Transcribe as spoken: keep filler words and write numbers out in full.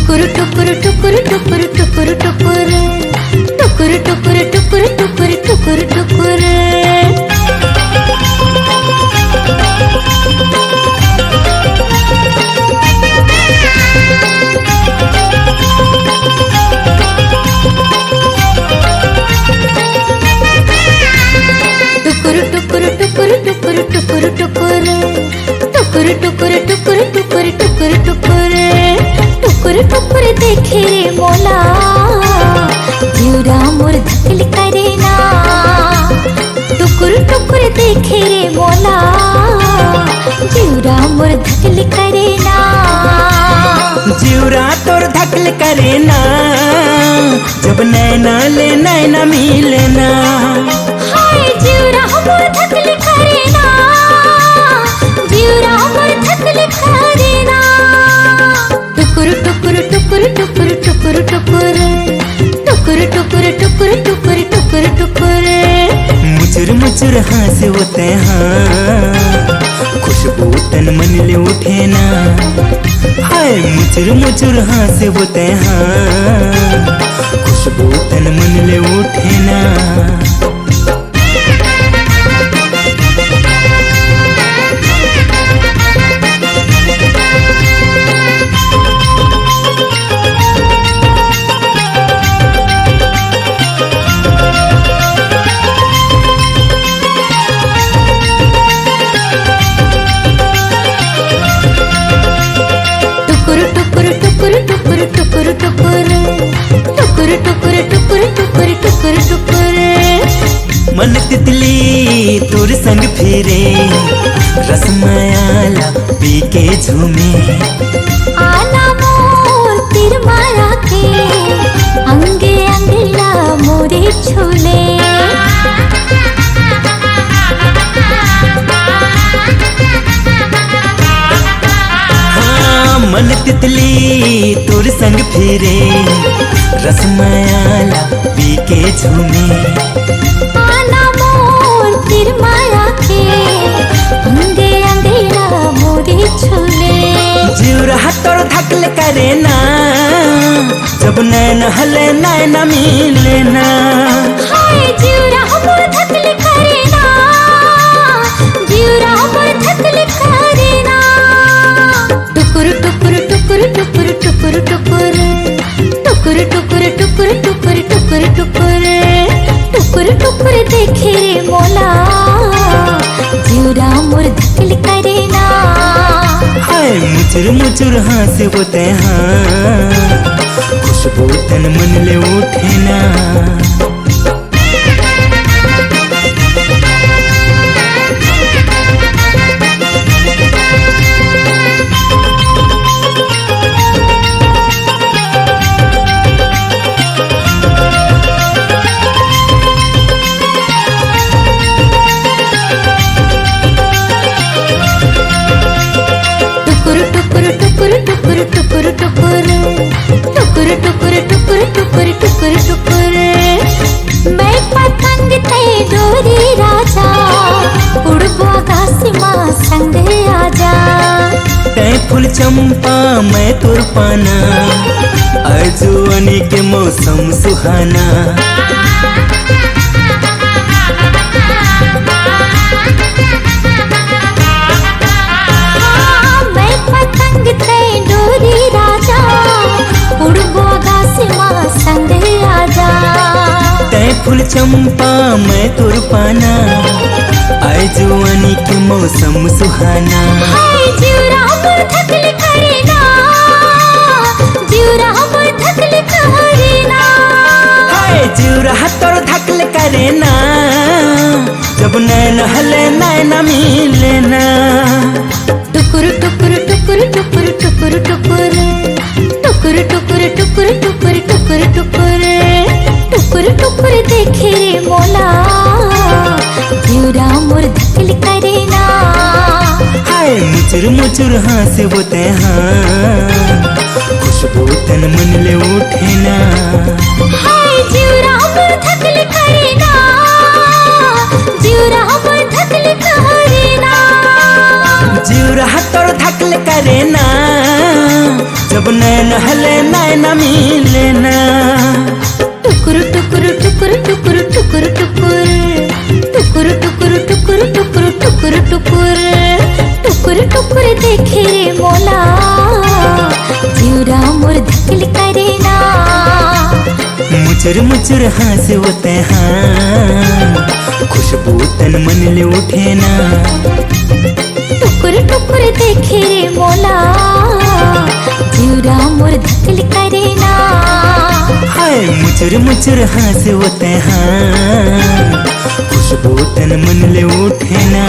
टुकुर टुकुर टुकुर टुकुर टुकुर टुकुर। टुकुर टुकुर टुकुर टुकुर टुकुर टुकुर। टुकुर टुकुर टुकुर टुकुर टुकुर टुकुर। टुकुर टुकुर टुकुर टुकुर टुकुर टुकुर। टुकुर टुकुर देखे रे मोला, जिउरा मोर धकल करे ना। टुकुर टुकुर देखे रे मोला, जिउरा मोर धकल करे ना। जिउरा तोर धकल करे ना, जब नैना ले नैना मिले ना। हाय जिउरा मोर धकल करे ना, जिउरा मोर धकल करे ना। टुकुर टुकुर टुकुर टुकुर टुकुर टुकुर। टुकुर टुकुर टुकुर टुकुर टुकुर टुकुर। मुचुर मुचुर हाँसे वो तैं हाँ, खुशबू तन मन ले उठे ना। हाय मुचुर मुचुर हाँसे वो तैं हाँ, खुशबू तन मन ले उठे ना। टुकुर टुकुर टुकुर टुकुर टुकुर टुकुर। टुकुर टुकुर टुकुर टुकुर टुकुर टुकुर। मन तितली तोर संग फिरे, रसमयाला पी के झूमे। आना मोर तिर मारा के, अंगे अंगला मोरे छूले। हाँ, मन तितली तोर संग फिरे, रसमयाला पी के झूमे। आना मोर तिर मारा के, अंगे अंगेला मोरे छूले। जिउरा तोर धकल करे ना, जब नैन हले नैन मिले ना। हाय जिउरा मोर धकल करे ना, जिउरा मोर धकल करे ना। टुकुर टुकुर टुकुर टुकुर टुकुर टुकुर। टुकुर टुकुर टुकुर टुकुर टुकुर टुकुर। टुकुर टुकुर देखे रे मोला, जिउरा मोर धकल करे ना। हाय मुचुर मुचुर हाँसे वो तैं हाँ, खुशबू तन मन ले उठे ना। टुकुर टुकुर टुकुर टुकुर टुकुर टुकुर। टुकुर टुकुर टुकुर टुकुर टुकुर टुकुर। मैं पतंग तैं डोरी राजा, उड़बो आकाश मा संग आजा। तैं फूल चंपा मैं तोर पाना, अजुअनी के मौसम सुहाना। हाँ, मैं पतंग तैं डोरी राजा, उड़बो आकाश मा संग आजा। तैं फूल चंपा मैं तोर पाना, आए जुआनी के मौसम सुहाना। हाय जिउरा मोर धकल करे ना, जिउरा मोर धकल करे ना। हाय जिउरा तोर धकल करे ना, जब नैन हले नैन मिले ना। टुकुर टुकुर टुकुर टुकुर टुकुर टुकुर। टुकुर टुकुर टुकुर टुकुर टुकुर टुकुर। टुकुर टुकुर देखे रे मोला, जिउरा मोर धकल करे ना। हाय मुचुर मुचुर हाँसे वो तैं हाँ, खुशबू तन मन ले उठे ना। हाय जिउरा मोर धकल करे ना, जिउरा मोर धकल करे ना। जिउरा तोर धकल करे ना, अब नैन हले नैन मिले ना। टुकुर टुकुर टुकुर टुकुर टुकुर टुकुर टुकुर टुकुर टुकुर टुकुर टुकुर टुकुर टुकुर टुकुर देखे रे मोला, जिउरा मोर धकल करे ना। मुचुर मुचुर हाँसे वो तैं हा, खुशबू तन मन ले उठे ना। टुकुर टुकुर देखे रे मोला, जिउरा मोर धकल करे ना। हाय मुचुर मुचुर हाँसे वो तैं हा, खुशबू तन मन ले उठे ना।